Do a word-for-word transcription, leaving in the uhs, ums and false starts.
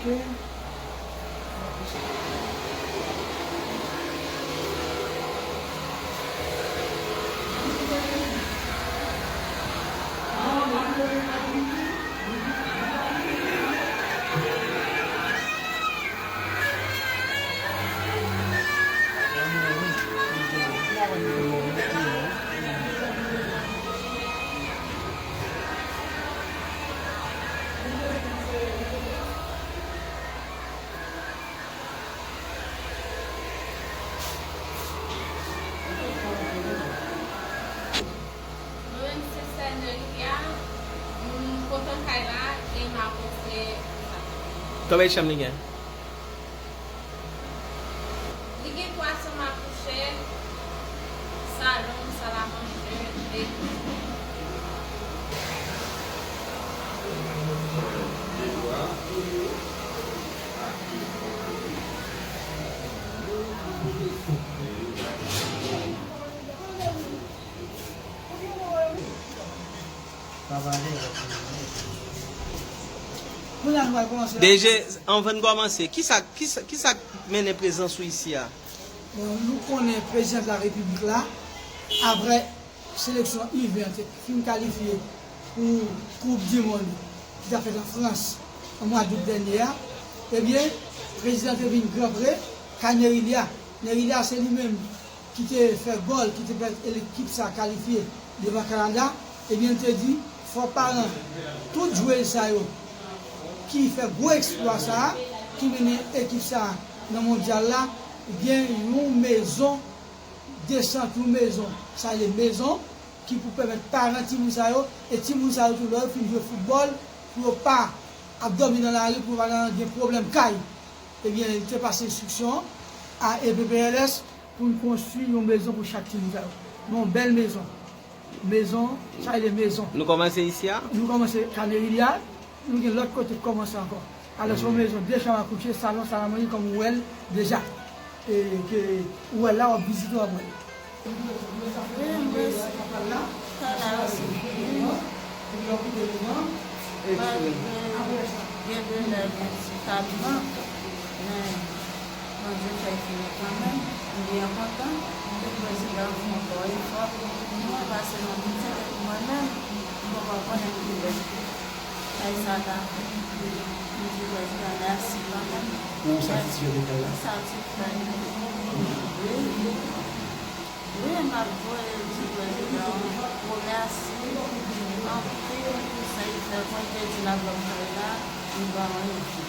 Mwen menm se sè Nelia, m kontan kay la e m apresye sa. Konbyen chanm li gen? Li gen twa chanm a kouche, salon, sal a manje, e kizin. D G, anvan n kòmanse, kisa, kisa, kisa k mennen prezans ou isi a? Bon, nou konnen Prezidan de la Repiblik la, apre seleksyon U ven an te fin kalifye pou Koup di Mond ki t ap fèt an Frans an mwa dout dènye a, ebyen, Prezidan te vin gran pre kay Nerilya. Nerilya se li menm ki te fè gòl, ki te pèmèt ekip sa kalifye devan Kanada, ebyen, l te di, fò paran tout jwèz sa yo ki fè gwo eksplwa sa a, ki mennen ekip sa a nan mondyal la, gen yon mezon desant, yon mezon, sa rele mezon, ki pou pèmèt paran timoun sa yo, e timoun sa yo tou, lè yo fin jwe foutbòl, pou yo pa ap dòmi nan lari, pou yo pa nan gen pwoblèm kay. Ebyen, li te pase enstriksyon a E P P L S pou n konstwi yon mezon pou chak timoun sa yo. Yon bèl mezon. Mezon, sa rele mezon. Nou kòmanse isi a? Nou kòmanse Kanerilya, nou gen lòt kote pou kòmanse ankò. Alò, se yon mezon, de chanm a kouche, salon, sal a manje, kòm ou wè l deja. E ke ou wè l la, w ap vizite, w ap wè l. Wi, m resi. Kay la resi. Malgre gen de lè gen ti kalman, men Bondye fè l fini kanmenm. M byen kontan. Tout prezidan fè yon gwo efò. Mwen pase nan mitan, epi mwen menm, m poko konnen kilè kay sa ta fini. M di prezidan mèsi kanmenm. Ou satisfè de kay la? Satisfè. Wi, wi. Wi, m ap voye di prezidan an gwo mèsi anpil pou sa l fè. Kon l te di l ap ban m kay la, li ban mwen li.